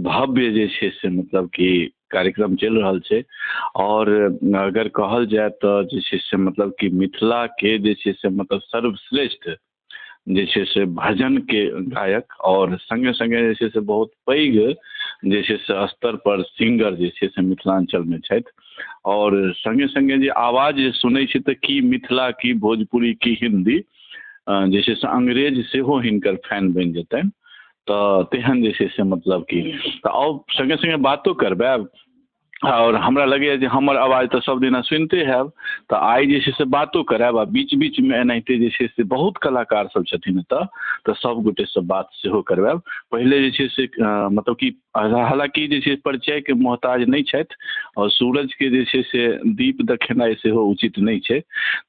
भव्य जे छै से मतलब कि कार्यक्रम चलि रहल छै। आओर अगर कहल जाय तऽ जे छै से मतलब कि मिथिलाके जे छै से मतलब सर्वश्रेष्ठ जे छै से भजनके गायक आओर सङ्गे सङ्गे जे छै से बहुत पैघ जे छै से स्तर पर सिंगर जे छै से मिथिलाञ्चलमे छथि। आओर सङ्गे सङ्गे जे आवाज जे सुनै छी तऽ की मिथिला, की भोजपुरी, की हिन्दी, जे छै से अंग्रेज सेहो हिनकर फैन बनि जेतनि। तऽ तेहन जे छै से मतलब कि तऽ आउ सङ्गे सङ्गे बातो करबै। आओर हमरा लगैए जे हमर आवाज तऽ सब दिना सुनिते हैब, तऽ आइ जे छै से बातो करायब आ बीच बीचमे एनाहिते जे छै से बहुत कलाकार सब छथिन एतऽ, तऽ सब गोटेसँ बात सेहो करबायब। पहिले जे छै से मतलब कि हालाँकि जे छै परिचयके मोहताज नहि छथि आओर सूरजके जे छै से दीप देखेनाइ सेहो उचित नहि छै,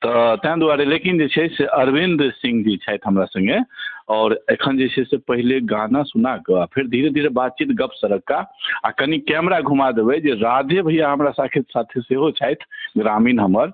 तऽ ताहि दुआरे लेकिन जे छै से अरविन्द सिंह जी छथि हमरा सङ्गे। और एखन जे छै से पहिले गाना सुना कऽ आ फेर धीरे धीरे बातचीत गप सरक्का आ कनि कैमरा घुमा देबै जे राधे भैया हमरा साथे साथे सेहो छथि, ग्रामीण हमर,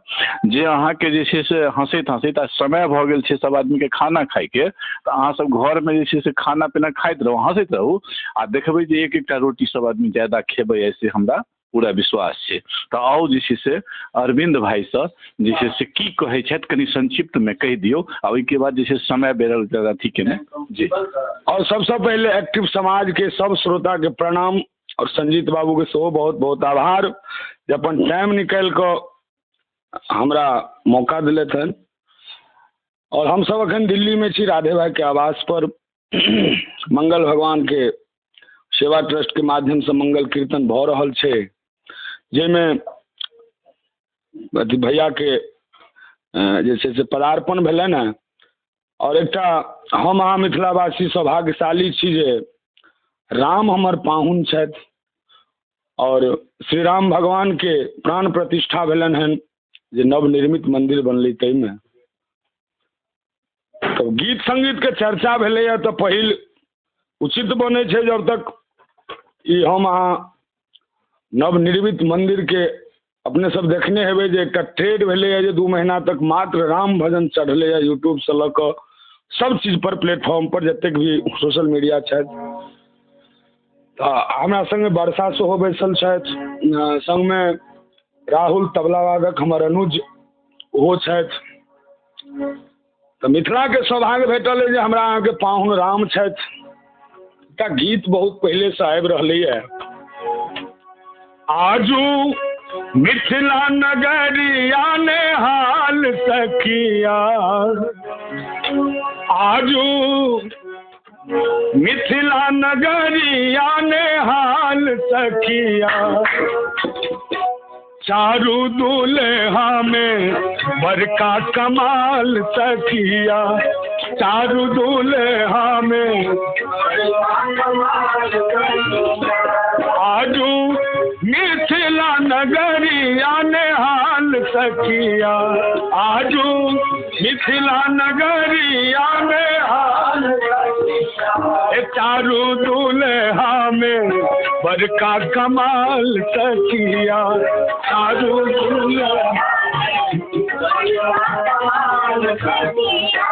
जे अहाँके जे छै से हँसैत हँसैत आ समय भऽ गेल छै सब आदमीके खाना खाइके, तऽ अहाँ सब घरमे जे छै से खाना पीना खाइत रहू, हँसैत रहू आ देखबै जे एक एकटा रोटी सब आदमी ज्यादा खेबै, ऐसे हमरा पूरा विश्वास छै। तऽ आउ जे छै से अरविन्द भाइसँ जे छै से की कहै छथि कनि संक्षिप्तमे कहि दियौ आ ओहिके बाद जे छै समय बेरल अथी केने जी। और सबसँ पहिले एक्टिव समाज के सब श्रोता के प्रणाम और संजीत बाबू के सेहो बहुत बहुत आभार जे अपन टाइम निकालि कऽ हमरा मौका दिलथि हन। और हमसब अखन दिल्ली में छी, राधे भाई के आवास पर मंगल भगवान के सेवा ट्रस्ट के माध्यम से मंगल कीर्तन भऽ रहल छै, जाहिमे अथी भैया के जे छै से पदार्पण भेलनि हँ। और एकटा हम अहाँ मिथिलावासी सौभाग्यशाली छी जे राम हमर पाहुन छथि और श्री राम भगवान के प्राण प्रतिष्ठा भेलनि हन जे नवनिर्मित मंदिर बनलै ताहिमे। तऽ गीत संगीत के चर्चा भेलैए तऽ पहिल उचित बनै छै जब तक ई हम अहाँ नवनिर्मित मंदिर के अपने सब देखने हेबै जे एकटा ट्रेड भेलैए जे 2 महीना तक मात्र राम भजन चढ़लैए यूट्यूब से लऽ कऽ सब चीज पर, प्लेटफॉर्म पर जतेक भी सोशल मीडिया छथि। तऽ हमरा संगे वर्षा सेहो बैसल छथि, संगमे राहुल तबला वादक हमर अनुज ओहो छथि। तऽ मिथिलाके सौभाग्य भेटल अइ जे हमरा अहाँके पाहुन राम छथि। एकटा गीत बहुत पहिलेसँ आबि रहलैए, आजू मिथिला नगरिया ने हाल सखिया, आजू मिथिला नगरिया ने हाल सखिया, चारू दूल्हा में बड़का कमाल सखिया, चारू दूल्हा में आजू मिथिला नगरिया ने हाल सखिया, आजू मिथिला नगरिया ने हाल सखिया, चारू दूल्हा में बड़का कमाल सखिया, चारू दूल्हा कमाल सखिया।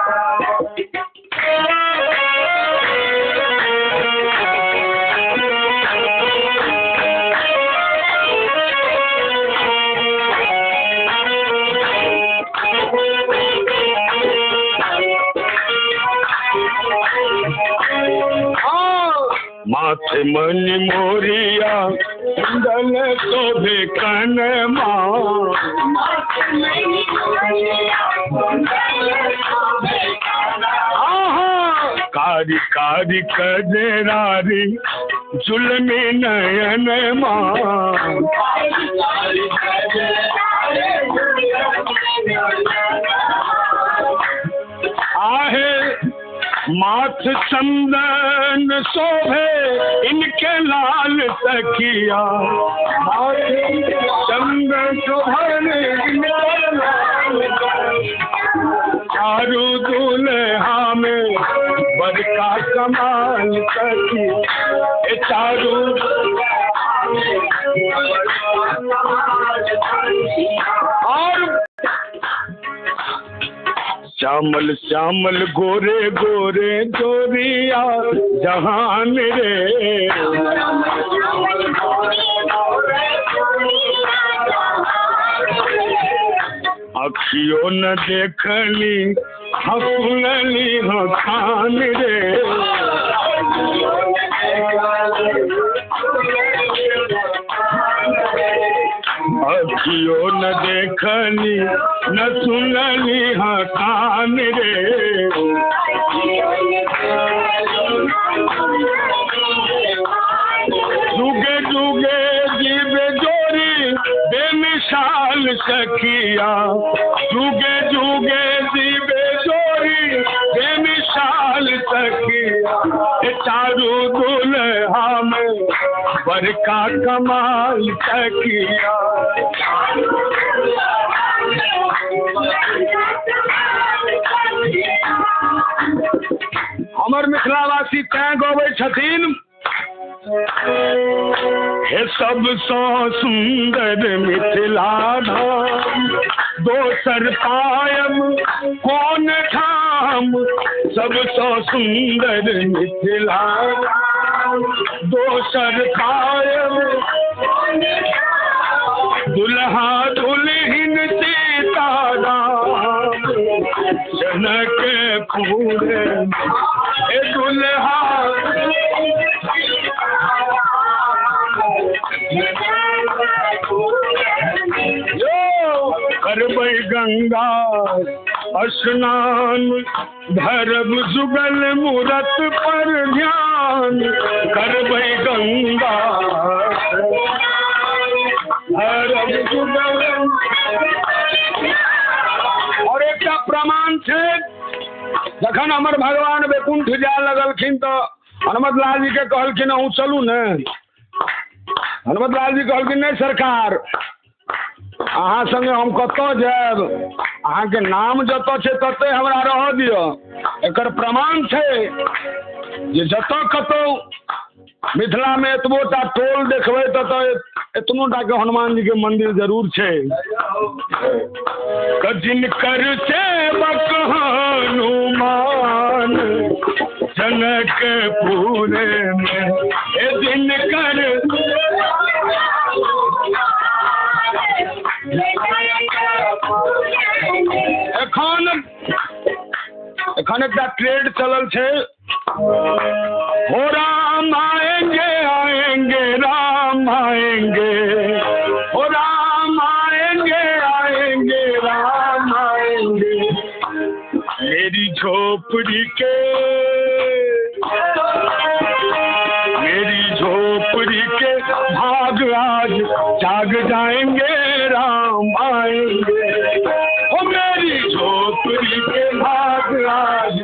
माथे मन मोरिया कुंडल शोभे कनमा, कारी कारी कजरारी जुलमी नयन माँ, आहे माथ चंदन शोभे इनके लाल सखिया, माथ चंदन शोभे इनके लाल चारू दूल्हा में बड़का कमाल सखिया, चारू और श्यामल श्यामल गोरे गोरे गोरिया जहान रे, अखियो न देखली हसुनली हखान रे। अखियो न देखली न सुनली हखान रे। जुगे जुगे जीवे जोरी बेमिसाल सखिया, जुगे जुगे जीवे जोरी बेमिसाल सखिया, चारू दुल्हा में बड़का कमाल सखिया। हमर मिथिलावासी तैं गबै छथिन, हे सबसँ सुंदर मिथिला धाम, दोसर पायब कोन ठाम, सबसँ सुंदर मिथिला धाम, दोसर पायब दुल्हा दुल्हिन सीताराम, जनक पूरे दुल्हा। करबै गंगा स्नान, धरब जुगल मूरत पर ध्यान, करबै गंगा धरब जुगल। और एकटा प्रमाण छै, जखन हमर भगवान वैकुंठ जाय लगलखिन तऽ हनुमत लाल जी के कहलखिन अहूँ चलू ने। हनुमत लाल जी कहलखिन नहि सरकार, अहाँ संगे हम कतऽ जायब, अहाँके नाम जतऽ छै ततै हमरा रहऽ दिअ। एकर प्रमाण छै जे जतऽ कतौ मिथिलामे एतबो टा टोल देखबै ततऽ एतनो टा के हनुमान जी के मंदिर जरूर छै। जिनकर सेवक हनुमान जनकपुर में, जिनकर एखन एखन एकटा ट्रेड चलल छै, हो राम आएंगे आएंगे राम आएंगे, हो राम आएंगे आएंगे राम आएंगे, मेरी झोपड़ी के, मेरी झोपड़ी के भाग आज जाग जाएंगे राम आएंगे, हो मेरी झोपड़ी के भाग आज,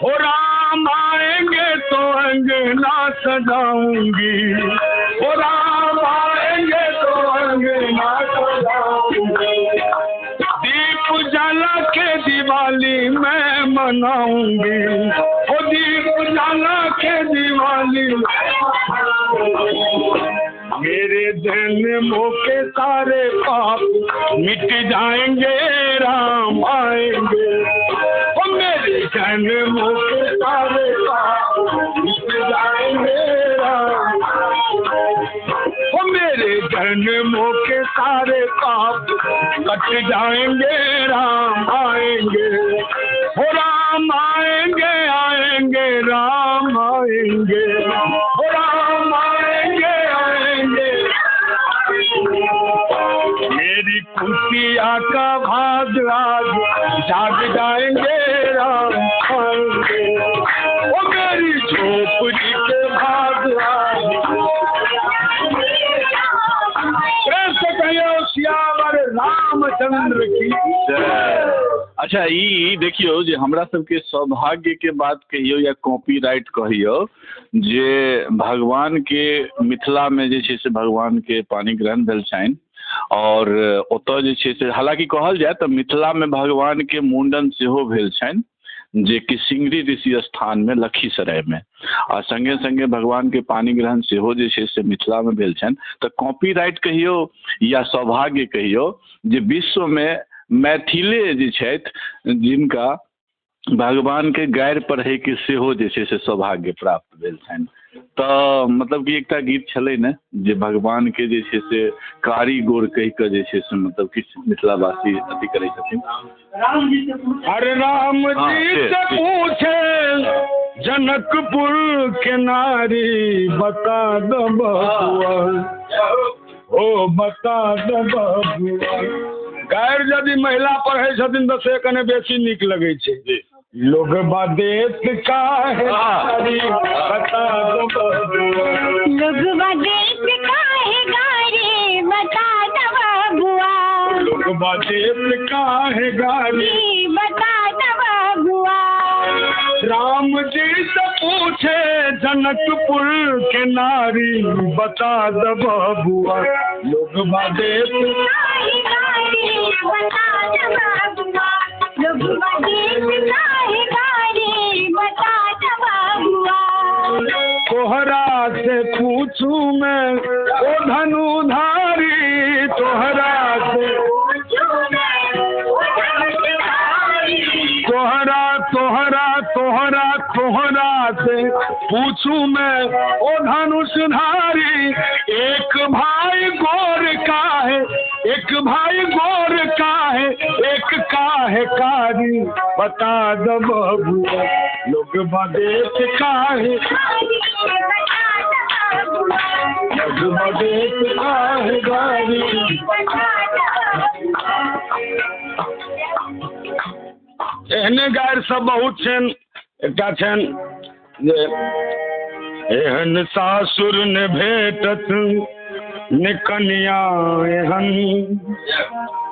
हो राम आएंगे तो अंगना सजाऊंगी, हो राम आएंगे तो अंगना सजाऊंगी, दीप जला के दिवाली मैं मनाऊंगी, हो दीप जला के दिवाली, मेरे जन्मों के सारे पाप मिट जाएंगे राम आएंगे, ओ मेरे जन्मों के सारे पाप मिट जाएंगे राम, ओ मेरे जन्मों के सारे पाप कट जाएंगे राम आएंगे, हो राम आएंगे आएंगे राम आएंगे, हो राम आएंगे आएंगे, मेरी कुटिया का भाग आज जाग जाएंगे राम आएंगे, ओ मेरी झोपड़ी के भाग आज। प्रेम से कहियो सियावर रामचंद्र की जय। अच्छा, ई देखियौ जे हमरा सबके सौभाग्य के बात कहियौ या कॉपीराइट कहियौ जे भगवान के मिथिला में जे छै से भगवान के पानि ग्रहण भेल छनि और ओतऽ जे छै से हालांकि कहल जाय तऽ मिथिला में भगवान के मुंडन सेहो भेल छनि जे कि सिंगरी ऋषि स्थान में लखीसराय में, आ संगे संगे भगवान के पानि ग्रहण सेहो जे छै से मिथिला में भेल छनि। तऽ कॉपीराइट कहियौ या सौभाग्य कहियौ जे विश्व में मैथिले जे छथि जिनका भगवान के गारि पढ़ै के सेहो जे छै से सौभाग्य प्राप्त भेल छनि। तऽ मतलब कि एकटा गीत छलै ने जे भगवान के जे छै से कारी गोर कहि कऽ जे छै से मतलब किछु मिथिलावासी अथी करै छथिन। अरे राम जी से पूछे जनकपुर के नारी, बता दो बबुआ, ओ बता दो बबुआ। गैर यदि महिला पढ़ै छथिन तऽ से कने बेसी नीक लगै छै। लोग देत काहे गारी, बता दो बबुआ। लोग देत काहे गारी, बता दो बबुआ। लोग देत काहे गारी, बता दो बबुआ। राम जी से पूछे जनकपुर के नारी, बता दो बबुआ। लोग देत काहे गारी, बता दो बबुआ। लोग देत काहे गारी, बता दो बबुआ। तोहरा से पूछू मैं ओ धनुधारी, तोहरा से पूछू मैं ओ धनुधारी। तोहरा तोहरा तोहरा तोहरा से पूछू मैं ओ धनुषधारी, एक भाई गोर का है, एक भाई गोर का है, एक का है कारी, बता दो बबुआ। लोग देत काहे, लोग देत काहे गारी। एहने गारि सब बहुत छनि। एकटा छनि जे एहन सासुर ने भेटत ने कनिया एहन।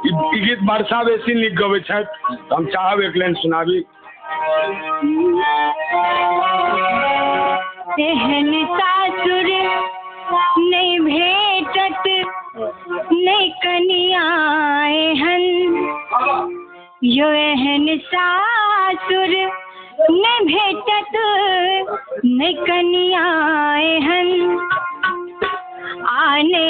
ई गीत वर्षा बेसी नीक गबै छथि, हम चाहब एक लाइन सुनाबी। एहन सासुर नहीं भेटत नहीं कनिया एहन, यो एहन सासुर नहीं भेटत नहीं कनिया एहन। आने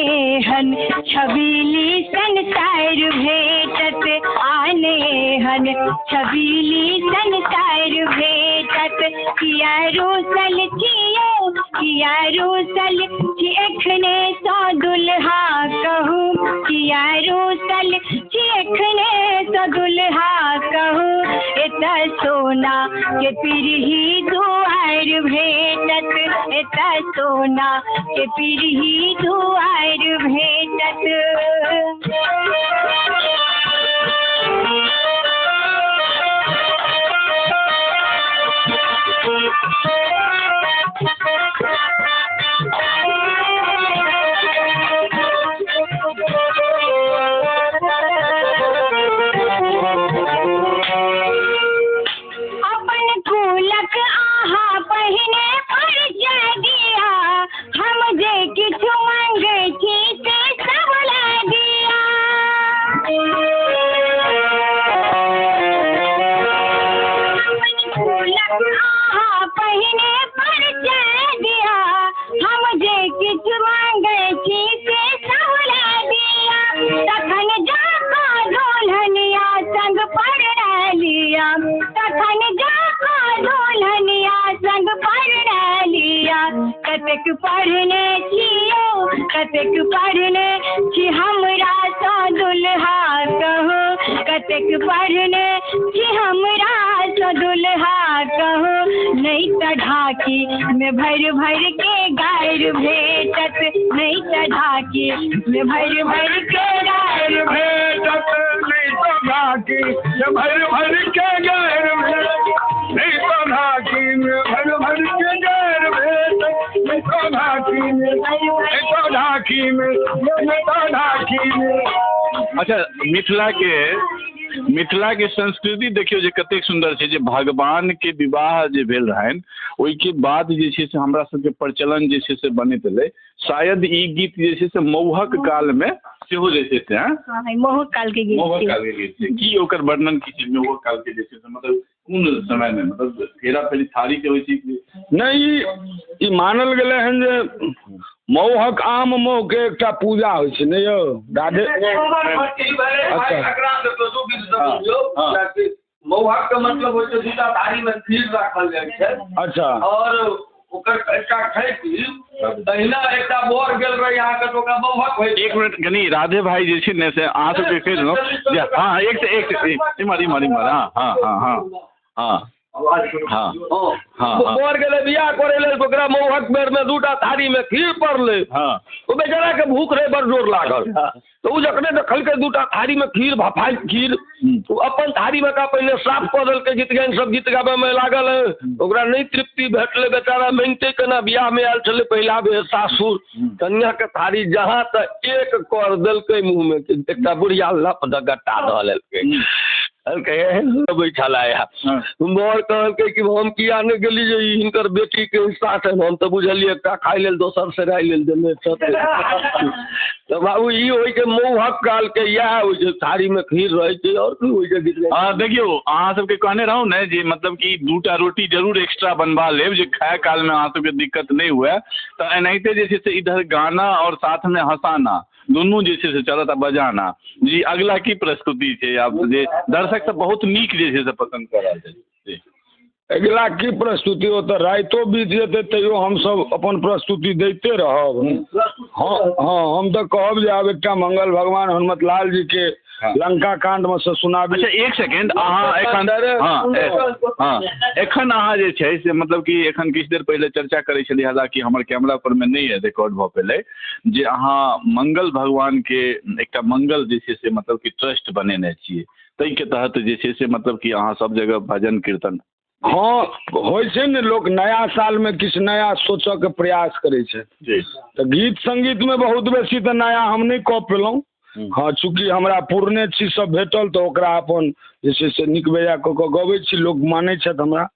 हन छबीली सन तार भेटत, आने हन छबीली सन तार भेटत। किया रूसल छियो, किया रूसल छी एखने सो दुल्हा कहू, किया रूसल छी एखने सो दुल्हा कहू। एत सोना के पिरही दुआर भेटत, एत सोना के पिरही दुआर भेटत। अपन कुलक आहा पहिने परिचय दिया, हम जे किछु मांगे छी से सब ला दिया। अपन कुलक आहा पहिने परिचय दिया, हम जे किछु मांगे छी से सब ला दिया। तखन जाका दुल्हनिया संग परना लिया, तखन जाका दुल्हनिया संग परना लिया। कतेक पढ़ने छियो, कतेक पढ़ने छी हमरा सँ दुल्हा कहू, कतेक पढ़ने छी हमरा सँ दुल्हा कहू। नहीं त ढाकी में भर भर के गार भेटत, नहीं त ढाकी में भर भर के गार भेटत, नहीं तो ढाकी में भर भर के गार भेटत, नहीं तो ढाकी में भर भर के गार भेटत, नहीं तो ढाकी में, नहीं तो ढाकी में, नहीं तो ढाकी में। अच्छा, मिथिला के संस्कृति देखियौ जे कतेक सुन्दर छै जे भगवान के विवाह जे भेल रहनि ओहिके बाद जे छै से हमरा सबके प्रचलन जे छै से बनैत एलै। शायद ई गीत जे छै से मौहक काल में सेहो जे छै से मौहक काल के गीत, मौहक काल के गीत छै। की ओकर वर्णन की छै मौहक काल के जे छै से, मतलब कोन समय में, मतलब फेरा फेरी थारी के होइ छै नहि? ई मानल गेलै हन जे मौहक आम मौह के एकटा पूजा होइ छै ने यौ राधे। मौहक के मतलब होइ छै दूटा थारी में खीर राखल जाइ छै। अच्छा, और ओकर एकटा खैती तहिना एकटा बर गेल रही अहाँके तऽ ओकरा मौहक होइ। एक मिनट कनि राधे भाई जे छै ने से अहाँ सबके कहि देलहुँ जे हँ एक एक इम्हर इम्हर इम्हर हँ हँ हँ हँ हँ हँ हँ बर गेलै बियाह करै लेल तऽ ओकरा मौहक बेरमे दूटा थारीमे खीर पड़लै। हँ ओ बेचाराके भूख रहै बड़ जोर लागल, तऽ ओ जखने देखलकै दूटा थारीमे खीर भफाइत खीर, ओ अपन थारीमे का पहिने साफ कऽ देलकै। गीत गाइन सब गीत गाबैमे लागल, ओकरा नहि तृप्ति भेटलै। बेचारा मानिते केना, बियाहमे आयल छलै पहिला बेर सासुर, कन्याके थारी जहाँ तऽ एक कर देलकै मुँहमे, एकटा बुढ़िया लप दऽ गट्टा दऽ लेलकै। कहलकै एहन अबै छलै। बर कहलकै कि हम किया नहि गेली जे ई हिनकर बेटीके हिस्सा छनि, हम तऽ बुझलियै एकटा खाइ लेल दोसर सेराइ लेल देने छथिन। तऽ बाबू ई होइ छै मौहक कालके, इएह होइ छै थारीमे खीर रहै छै आओर की होइ छै गीत। हँ देखियौ अहाँ सबके कहने रहौं ने जे मतलब कि दूटा रोटी जरूर एक्स्ट्रा बनबा लेब जे खाय कालमे अहाँ सबके दिक्कत नहि हुए। तऽ एनाहिते जे छै से इधर गाना और साथमे हँसाना दुनू जे छै से चलत आ बजाना। जी अगला की प्रस्तुति छै आब जे दर्शक सब बहुत नीक जे छै से पसन्द कऽ रहल छै? जी अगिला की प्रस्तुति, ओ तऽ राइतो बीत जेतै तैयो हमसब अपन प्रस्तुति दैते रहब। हँ हँ हम तऽ कहब जे आब एकटा मंगल भगवान हनुमत लाल जी के लंका कांड में से सुनाबी। अच्छा एक सेकेंड, अहाँ एखन हँ एखन अहाँ जे छै से मतलब कि एखन किछु देर पहिले चर्चा करै छलियै, हालाँकि हमर कैमरा पर मे नहि रिकॉर्ड भऽ पेलै, जे अहाँ मंगल भगवान के एकटा मंगल जे छै से मतलब कि ट्रस्ट बनेने छियै, ताहिके तहत जे छै से मतलब कि अहाँ सब जगह भजन कीर्तन। हँ होइ छै ने, लोक नया सालमे किछु नया सोचऽके प्रयास करै छै। तऽ गीत संगीतमे बहुत बेसी तऽ नया हम नहि कऽ पेलहुँ। हँ चूँकि हमरा पुरने चीज सब भेटल तऽ ओकरा अपन जे छै से नीक बेजाय कऽ कऽ गबै छी, लोक मानै छथि हमरा।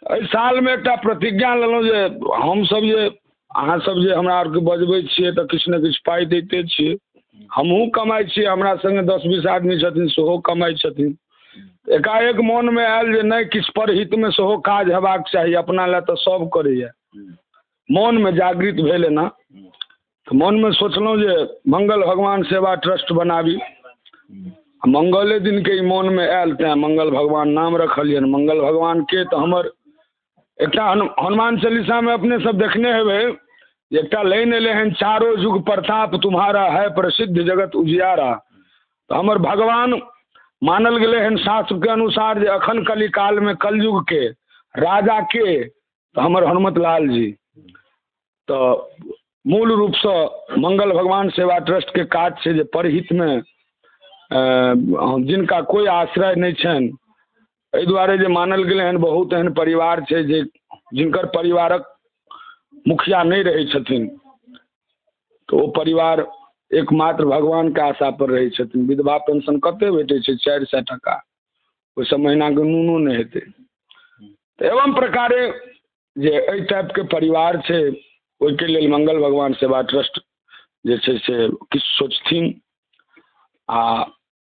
एहि सालमे एकटा प्रतिज्ञा लेलहुँ जे हमसब जे अहाँ सब जे हमरा आरके बजबै छियै तऽ किछु ने किछु पाइ दैते छियै, हमहूँ कमाइ छियै, हमरा सङ्गे 10-20 आदमी छथिन सेहो कमाइ छथिन। एकाएक मोनमे आयल जे नहि किछु परहितमे सेहो काज हेबाक चाही, अपना लए तऽ सब करैए। मोनमे जागृत भेल एना, तऽ मोनमे सोचलहुँ जे मंगल भगवान सेवा ट्रस्ट बनाबी। मंगले दिनके ई मोनमे आयल तैँ मंगल भगवान नाम रखलियनि मंगल भगवानके। तऽ हमर एकटा हनुमान चालीसामे अपने सब देखने हेबै एकटा लाइन एलै हन, चारो युग प्रताप तुम्हारा है प्रसिद्ध जगत उजियारा। तऽ हमर भगवान मानल गेलै हन शास्त्रके अनुसार जे अखन कलिकालमे कलयुगके राजा के, तऽ हमर हनुमत लाल जी। तऽ मूल रूपसँ मंगल भगवान सेवा ट्रस्टके काज छै जे परहितमे जिनका कोइ आश्रय नहि छनि, एहि दुआरे जे मानल गेलै हन बहुत एहन परिवार छै जे जिनकर परिवारक मुखिया नहि रहै छथिन, तऽ ओ परिवार एकमात्र भगवानके आशा पर रहै छथिन। विधवा पेंशन कते भेटै छै? 400 टका, ओहिसँ महीनाके नूनो नहि हेतै। तऽ एवं प्रकारे जे एहि टाइपके परिवार छै ओहिके लेल मंगल भगवान सेवा ट्रस्ट जे छै से किछु सोचथिन आ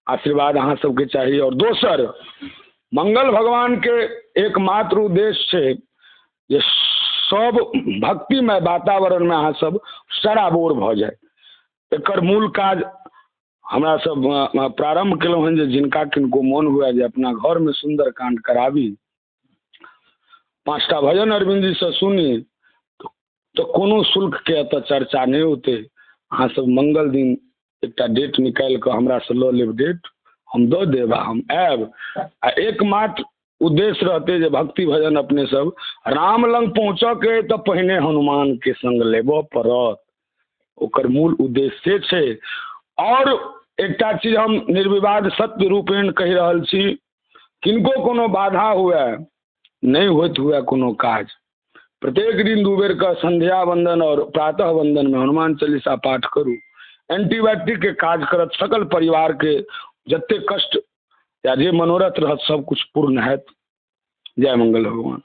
आशीर्वाद अहाँ सबके चाही। और दोसर मंगल भगवानके एकमात्र उद्देश्य छै जे सब भक्तिमय वातावरणमे अहाँ सब सराबोर भऽ जाय। एकर मूल काज हमरा सब प्रारंभ केलहुँ हन जे जिनका किनको मोन हुए जे अपना घरमे सुन्दर कांड कराबी, 5टा भजन अरविंद जी से सुनी, तऽ कोनो शुल्कके एतऽ चर्चा नहि होतै। अहाँ सब मंगल दिन एकटा डेट निकालि कऽ हमरासँ लऽ लेब, डेट हम दऽ देब आ हम आयब। आ एकमात्र उद्देश्य रहतै जे भक्ति भजन अपने सब राम लग पहुँचऽके तऽ पहिने हनुमानके संग लेबऽ पड़त, ओकर मूल उद्देश्य से छै। और एकटा चीज हम निर्विवाद सत्य रूपेण कहि रहल छी, किनको कोनो बाधा हुए नहि होइत हुए कोनो काज, प्रत्येक दिन 2 बेर का संध्या वंदन और प्रातः वंदन में हनुमान चालीसा पाठ करू। एंटीबायोटिक के काज करत, सकल परिवार के जते कष्ट या जे मनोरथ रहत सब कुछ पूर्ण हैत। जय मंगल भगवान।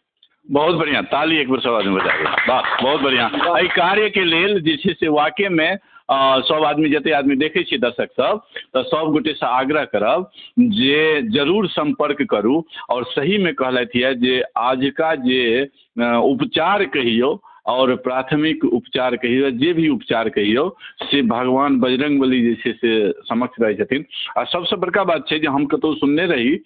बहुत बढ़िया, ताली एक बेर सब आदमी बजा के, वाह बहुत बढ़िया। एहि कार्य के लेल जे छै से वाक्य में सब आदमी जते आदमी देखै छियै दर्शक सब, तऽ सब गोटे से आग्रह करब जे जरूर संपर्क करू। और सही में कहलथि यऽ जे आजुका जे उपचार कहियौ और प्राथमिक उपचार कहियौ, जे भी उपचार कहियौ, से भगवान बजरंगबली जे छै से समक्ष रहै छथिन। आ सबसँ बड़का बात छै जे हम कतहु सुनने रही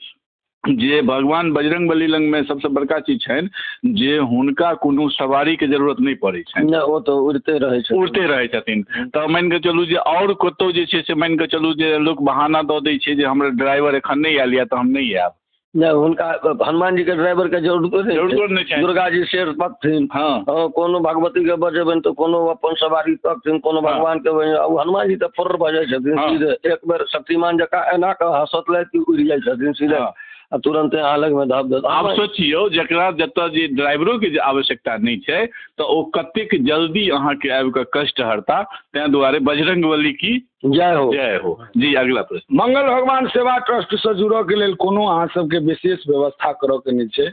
जे भगवान बजरंगबली लगमे सबसँ बड़का चीज छनि जे हुनका कोनो सवारीके जरूरत नहि पड़ै छनि। नहि, ओ तऽ उड़िते रहै छथिन, उड़िते रहै छथिन। तऽ मानिके चलू जे आओर कतहु जे छै से मानिके चलू जे लोक बहाना दऽ दै छै जे हमर ड्राइवर एखन नहि आयल यऽ तऽ हम नहि आयब। नहि, हुनका हनुमान जी के ड्राइवर के जरूरतो नहि छै, दुर्गा जी शेर पकथिन। हाँ, कोनो भगवती के बजेबनि तऽ कोनो अपन सवारी तकथिन, कोनो भगवान के। हनुमान जी तऽ फुर्र भऽ जाइ छथिन सीधे, एक बेर शक्तिमान जकाँ एना कऽ हँसत लैत उड़ि जाइ छथिन सीधे आ तुरंते अहाँ लगमे धप देत। आब सोचियौ जकरा जतऽ जे ड्राइवरोके जे आवश्यकता नहि छै तऽ ओ कतेक जल्दी अहाँके आबि कऽ कष्ट हरता। ताहि दुआरे बजरंगबली की जय हो, जय हो जी। अगला प्रश्न, मंगल भगवान सेवा ट्रस्टसँ जुड़ऽके लेल कोनो अहाँ सबके विशेष व्यवस्था करऽके नहि छै,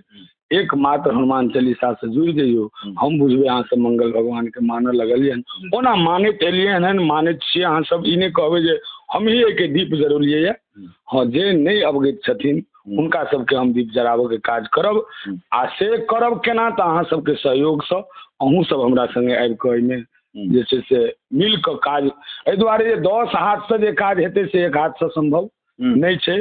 एकमात्र हनुमान चालीसासँ जुड़ि जइयौ। हम बुझबै अहाँ सब मंगल भगवानके मानऽ लगलियनि। ओना मानैत एलियै हन, मानैत छियै अहाँ सब, ई नहि कहबै जे हमही एहिके दीप जरौलियै यऽ। हँ, जे नहि अवगत छथिन हुनका सबके हम दीप जराबऽके काज करब, आ से करब केना तऽ अहाँ सबके सहयोगसँ। अहूँ सब हमरा सङ्गे आबि कऽ एहिमे जे छै से मिल कऽ काज, एहि दुआरे जे 10 हाथसँ जे काज हेतै से एक हाथसँ सम्भव नहि छै।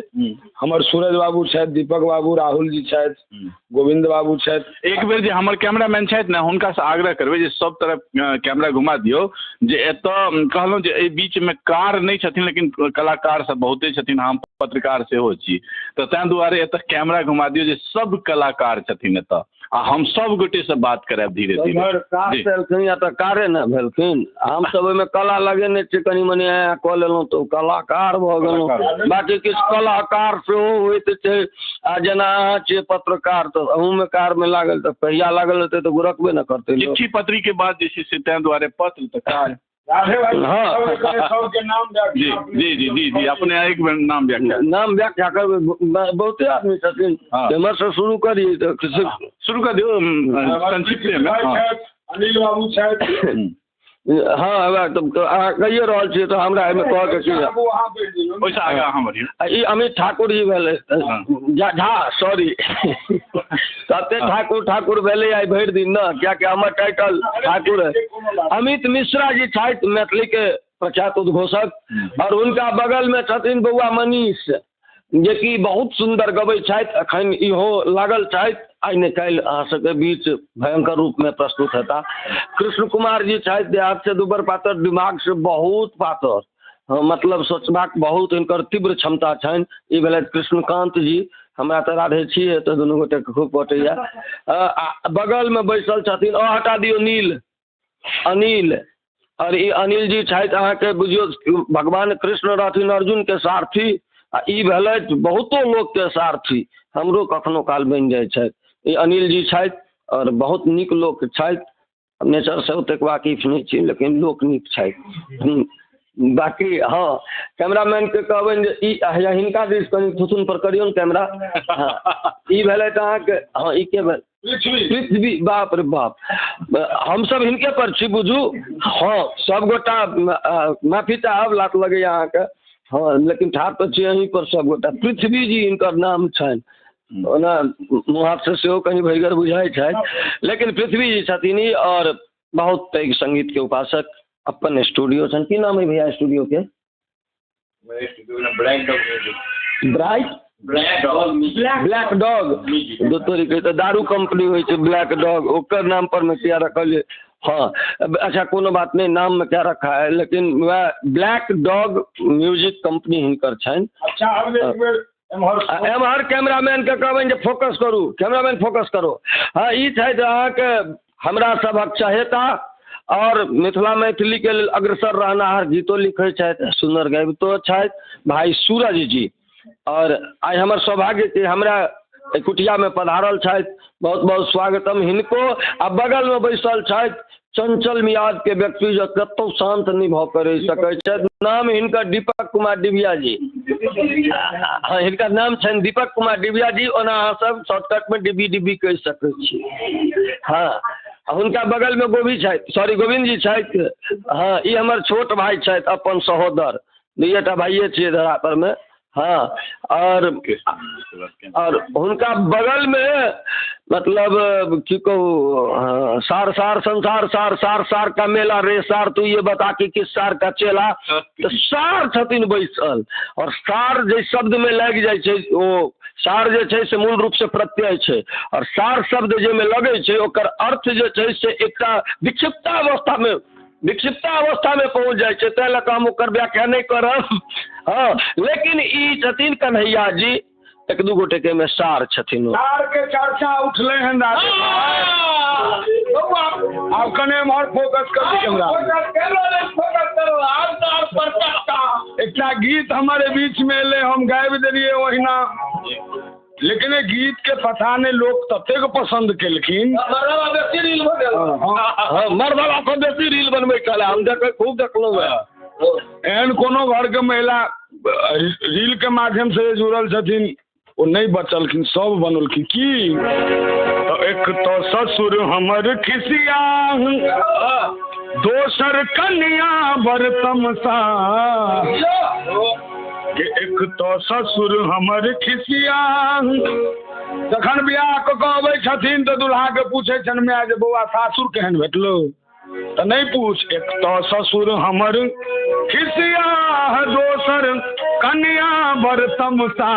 हमर सूरज बाबू छथि, दीपक बाबू, राहुल जी छथि, गोविन्द बाबू छथि। एक बेर जे हमर कैमरामैन छथि ने हुनकासँ आग्रह करबै जे सब तरफ कैमरा घुमा दियौ। जे एतऽ कहलहुँ जे एहि बीचमे कार नहि छथिन लेकिन कलाकार सब बहुते छथिन, हम पत्रकार सेहो छी, तऽ ताहि दुआरे एतऽ कैमरा घुमा दियौ जे सब कलाकार छथिन एतऽ, आ हम सब गोटेसँ बात करायब धीरे धीरे। कार एलखिन या तऽ कारे ने भेलखिन, हमसब ओहिमे कला लगेने छियै, कनि मनि कऽ लेलहुँ तऽ कलाकार भऽ गेलहुँ। बाँकी किछु कलाकार सेहो होइत छै। आ जेना अहाँ छियै पत्रकार तऽ अहूँमे कारमे लागल तऽ कहिया लागल हेतै तऽ गुरकबे ने करतै। चिट्ठी पत्री के बाद जे छै से ताहि दुआरे पत्र तऽ कार। जी जी जी जी जी, अपने एक बेर नाम व्याख्या, नाम व्याख्या करबै। बहुते आदमी छथिन, एम्हरसँ शुरू करी तऽ शुरू कऽ दियौ संक्षिप्तमे। अनिल बाबू छथि। हाँ, तऽ अहाँ कहिए रहल छियै तऽ हमरा एहिमे कहऽके की। ओहिसँ आगाँ अहाँ बढ़ियौ। ई अमित ठाकुर जी भेलै, झा, सॉरी, तते ठाकुर ठाकुर भेलै आइ भरि दिन ने, कियाकि हमर टाइटल ठाकुर है। अमित मिश्रा जी छथि मैथिलीके प्रख्यात उद्घोषक, और हुनका बगलमे छथिन बौआ मनीष, जेकि बहुत सुन्दर गबै छथि। एखन इहो लागल छथि, आइ ने काल्हि अहाँ सबके बीच भयंकर रूपमे प्रस्तुत हेता। कृष्ण कुमार जी छथि, देहातसँ दुबर पातर, दिमागसँ बहुत पातर, मतलब सोचबाक बहुत हिनकर तीव्र क्षमता छनि। ई भेलथि कृष्णकान्त जी। हमरा तऽ राधे छियै तऽ दुनू गोटेके खूब पटैया। आ बगलमे बैसल छथिन, अ हटा दियौ, नील, अनिल। और ई अनिल जी छथि अहाँके बुझियौ भगवान कृष्ण रहथिन अर्जुनके सारथी, आ ई भेलथि बहुतो लोकके सारथी, हमरो कखनो काल बनि जाइ छथि। ई अनिल जी छथि और बहुत नीक लोक छथि। नेचरसँ ओतेक वाकिफ नहि छी लेकिन लोक नीक छथि। बाकी हाँ, कैमरामैनके कहबनि जे ई हिनका दिस कनि थुथुन पर करियौ ने कैमरा। हाँ, ई भेलथि अहाँके, हाँ ई के भेल, पृथ्वी। बाप रे बाप, हमसब हिनके पर छी बुझू। हाँ, सबगोटा माफी चाहब, लात लगैया अहाँके, हाँ, लेकिन ठाढ़ तऽ छी अहीं पर सबगोटा। पृथ्वी जी हिनकर नाम छनि। ओना मुँह हाथसँ सेहो कनि भरिगर बुझाइ छथि, लेकिन पृथ्वी जी छथिन ई, और बहुत पैघ संगीतके उपासक। अपन स्टूडियो छनि। की नाम है भैया स्टूडियो के? Bright black dog. दोस्तों तऽ दारू कंपनी होइ छै ब्लैक डॉग, ओकर नाम पर मे किया रखलियै? हाँ अच्छा, कोनो बात नहि, नाम में क्या रखा है, लेकिन वएह ब्लैक डॉग म्यूजिक कंपनी हिनकर छनि। अच्छा, एम्हर कैमरामैन के कहबनि जे फोकस करू, कैमरामैन फोकस करो। हाँ, ई छथि अहाँके हमरा सभक चहेता और मिथिला मैथिली के लेल अग्रसर रहनाहर, गीतो लिखै छथि, सुन्दर गाबितो छथि भाई सूरज जी। और आइ हमर सौभाग्य कि हमरा कुटियामे पधारल छथि, बहुत बहुत स्वागतम हिनको। आ बगलमे बैसल छथि चंचल मियाद के व्यक्ति जो कतहु शान्त नहि भऽ कऽ रहि सकै छथि। नाम हिनकर दीपक कुमार डिबिया जी। हाँ, हिनकर नाम छनि दीपक कुमार डिबिया जी। ओना अहाँ सब शॉर्टकटमे डिब्बी डिब्बी कहि सकै छी। हाँ, हुनका बगलमे गोभी छथि, सॉरी गोविन्द जी छथि। हाँ, ई हमर छोट भाइ छथि, अपन सहोदर, दुइएटा भाइए छियै धरा परमे। हाँ, और हुनका बगलमे मतलब की कहू, सार सार संसार सार सार सार का मेला रे सार, तू ये बता कि किस सार का चेला। तऽ सार छथिन बैसल, और सार जे शब्दमे लागि जाइ छै ओ सार जे छै से मूल रूपसँ प्रत्यय छै, आओर सार शब्द जाहिमे लगै छै ओकर अर्थ जे छै से एकटा विक्षिप्ता अवस्थामे पहुँच जाइ छै, ताहि लऽ कऽ हम ओकर व्याख्या नहि करब। हँ, लेकिन ई छथिन कन्हैया जी, एक दू गोटेके मे सार छथिन। सार के चर्चा उठलै हन, आब कने एम्हर फोकस कर कैमरा। एकटा गीत हमारे बीच में एलै, हम गाबि देलियै ओहिना, लेकिन गीत के पता नहीं लोग ततेक पसंद केलखिन। मर्दवा को बेसी रील बनबै छलै, हम देख खूब देखलहुँ। एहन कोनो घर के महिला रील के माध्यम से जुड़ल छथिन ओ नहीं बचलखिन, सब बनलखिन। की तो एक तो ससुर हमर खिसिया, दोसर कन्या बड़ तमसा। एक तो ससुर हमर खिसिया, जखन बियाह कऽ के अबै छथिन तऽ दुल्हा के पूछै छनि माय जे बौआ सासुर केहन भेटलौ, तऽ नहीं पूछ। एक तो ससुर हमर खिसिया, दोसर कन्या बड़ तमसा।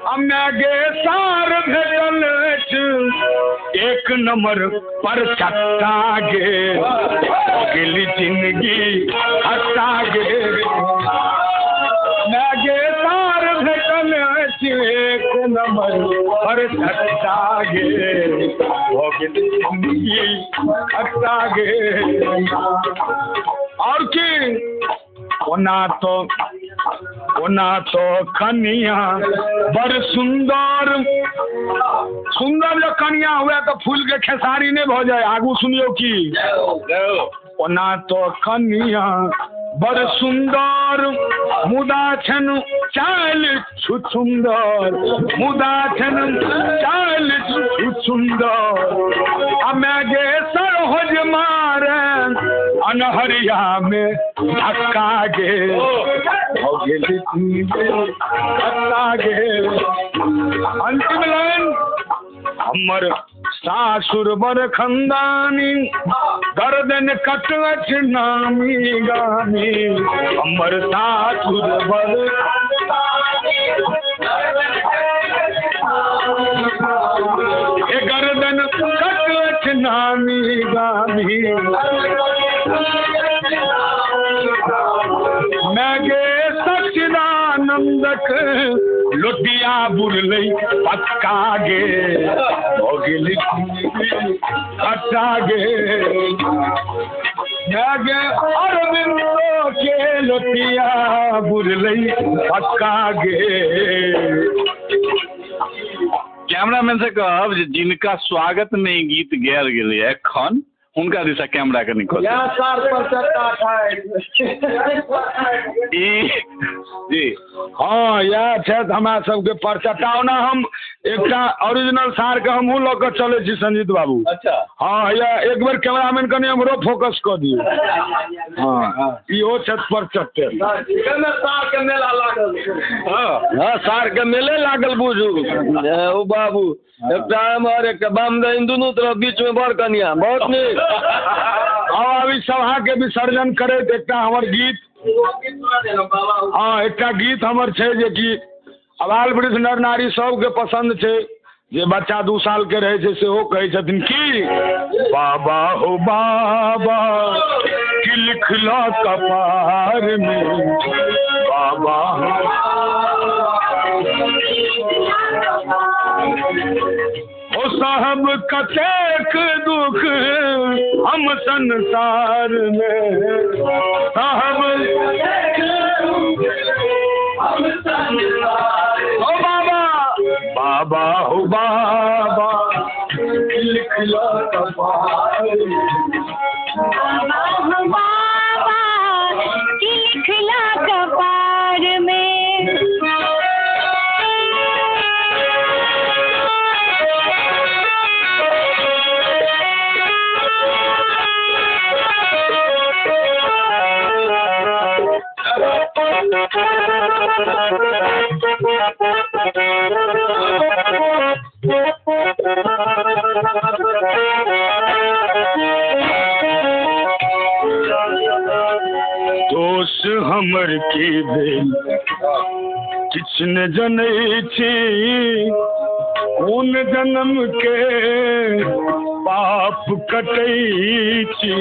हमे गे सार भेटल अछि एक नंबर पर चट्टा गे, गेली जिंदगी हट्टा गे। गे सार भेटल अछि एक नंबर पर चट्टा गे, गेली जिंदगी हट्टा गे। और की ओना तो कनिया बड़ सुंदर सुंदर, जो कनिया हुए तो फूल के खेसारी नहीं भ जाए। आगू सुनियो की ओना तो कनिया बड़ सुंदर, मुदा छन चाल छुछुंदर, मुदा छन चाल छुछुंदर। हमें गे सरहोज मारे अनहरिया में धक्का गे, धक्का गे। अंतिम लाइन, हमर सासुर बड़ खंदानी, गर्दन कटवच नामी गामी। हमर सासुर बड़ गर्दन कटवच नामी गामी। मैं गे सच्चिदानंदक लोटिया बुरलै पक्का गे, गेली खट्टा गे। मैं गे अरविंद के लोटिया बुरलै पक्का गे। कैमरामैन से कहब जे जिनका स्वागत में ई गीत गायल गेलै एखन, हुनका दिशा कैमरा के निकल जी। हाँ, इएह छथि हमरा सबके परचट्टा। ओना हम एकटा ओरिजिनल सार के हमहूँ लऽ कऽ चलै छी संजीत बाबू। अच्छा, हाँ, यह एक बेर कैमरामैन कनि हमरो फोकस कऽ दियौ। हाँ, इहो छथि परचट्टे। सार के मेला लागल। हाँ, सार के मेले लागल बुझू। ओ बाबू, एकटा एम्हर एकटा बाम दहिन, दुनू तरफ बीच में बड़ कनिया, बहुत नीक। आब ई सभा के विसर्जन करैत एकटा हमर गीत, हाँ एकटा गीत हमर छै जे कि अबाल वृद्ध नर नारी सबके पसंद छै। जे बच्चा 2 साल के रहै छै सेहो कहै छथिन की बाबा हो बाबा की लिखला कपार में, बाबा हो साहब कतेक दुख हम संसार में, साहब ओ बाबा बाबा हो बाबा लिखला कपार में, बाबा हो बाबा लिखला कपार में। दोष हमर की भेल किछु ने जनै छी कोन जन्म के पाप कटै छी,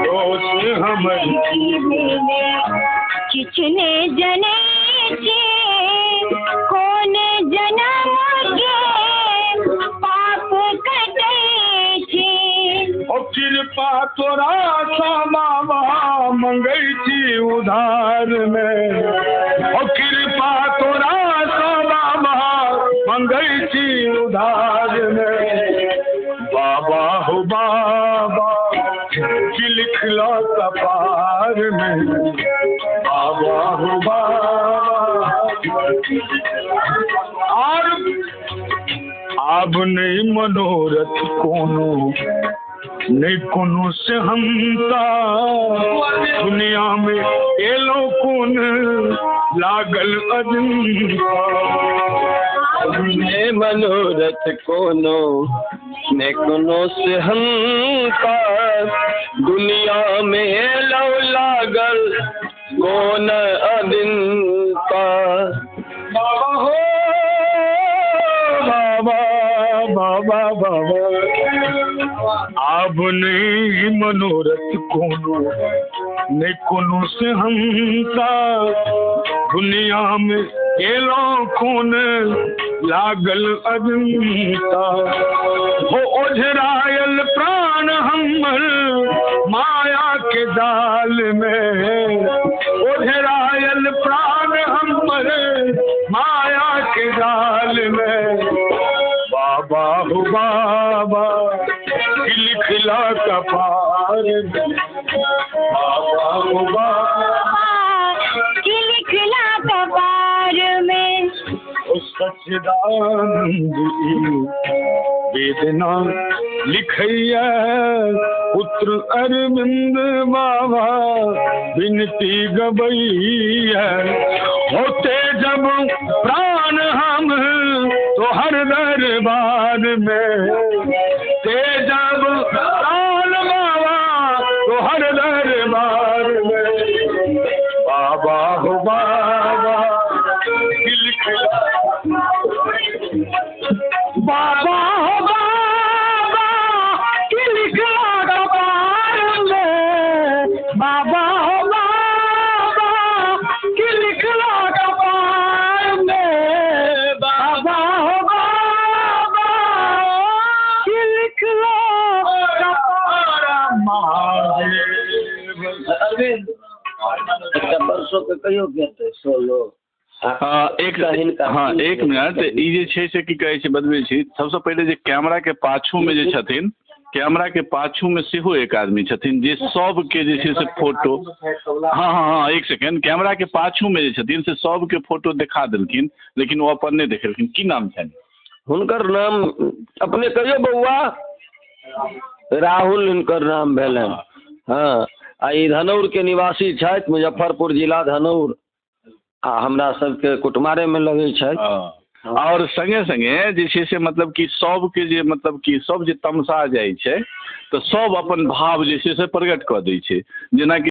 दोष हमर की भेलै। किछु ने जनै छी कोन जन्म के पाप कटै छी। ओ कृपा तोरा सँ बाबा मंगै छी उधार में, ओ कृपा तोरा सँ बाबा मंगै छी उधार में। बाबा हो बाबा की लिखला कपार में, बाबा हो बाबा। और आब नहीं मनोरथ कोनो, नहीं कोनो से हमता, दुनिया में एलो कोन लागल अजंता। ने मनोरथ कोनो ने कोनो से हमता, दुनिया में एलो लागल कोन अदिनता। बाबा हो बाबा बाबा बाबा, आब नहीं मनोरथ कोनो, नहीं कोनो से हमता, दुनिया में एलो कोन लागल अजंता। हो ओझरायल प्राण हमर माया के जाल में, ओझरायल प्राण हमर माया के जाल में। बाबा हो बाबा लिखला कपार में, बाबा हो बाबा लिखला कपार में। ओ सच्चिदानंद वेदना लिखैया पुत्र अरविंद बाबा विनती गबैया। होते जब प्राण हम तो हर दरबार में, ते जब प्राण बाबा तो हर दरबार में। बाबा हो बाबा लिखला, बाबा हो बाबा लिखला कपार में, बाबा हो बाबा लिखला कपार में, बाबा हो बाबा लिखला कपार। महादेव अरविंद बरसों के कहियो के सोलो एक, हाँ एक मिनट, ई जे छै से की कहै छै बदबै छी। सबसँ पहिले जे कैमरा के पाछू में जे छथिन, कैमरा के पाछू में सेहो एक आदमी छथिन जे सबके जे छै से फोटो, हाँ हाँ हाँ एक सेकेंड, कैमरा के पाछू में जे छथिन से सबके फोटो देखा देलखिन लेकिन ओ अपन नहि देखेलखिन। की नाम छनि हुनकर? नाम अपने कहियो बौआ। राहुल हिनकर नाम भेलनि। हाँ, आ ई धनौर के निवासी छथि, मुजफ्फरपुर जिला धनौर, आ हमरा सबके कुटमारे में लगै छथि। और संगे संगे जे छै से मतलब कि सबके जे मतलब कि सब जे तमसा जाइ छै तऽ सब अपन भाव जे छै से प्रकट कऽ दै छै, जेनाकि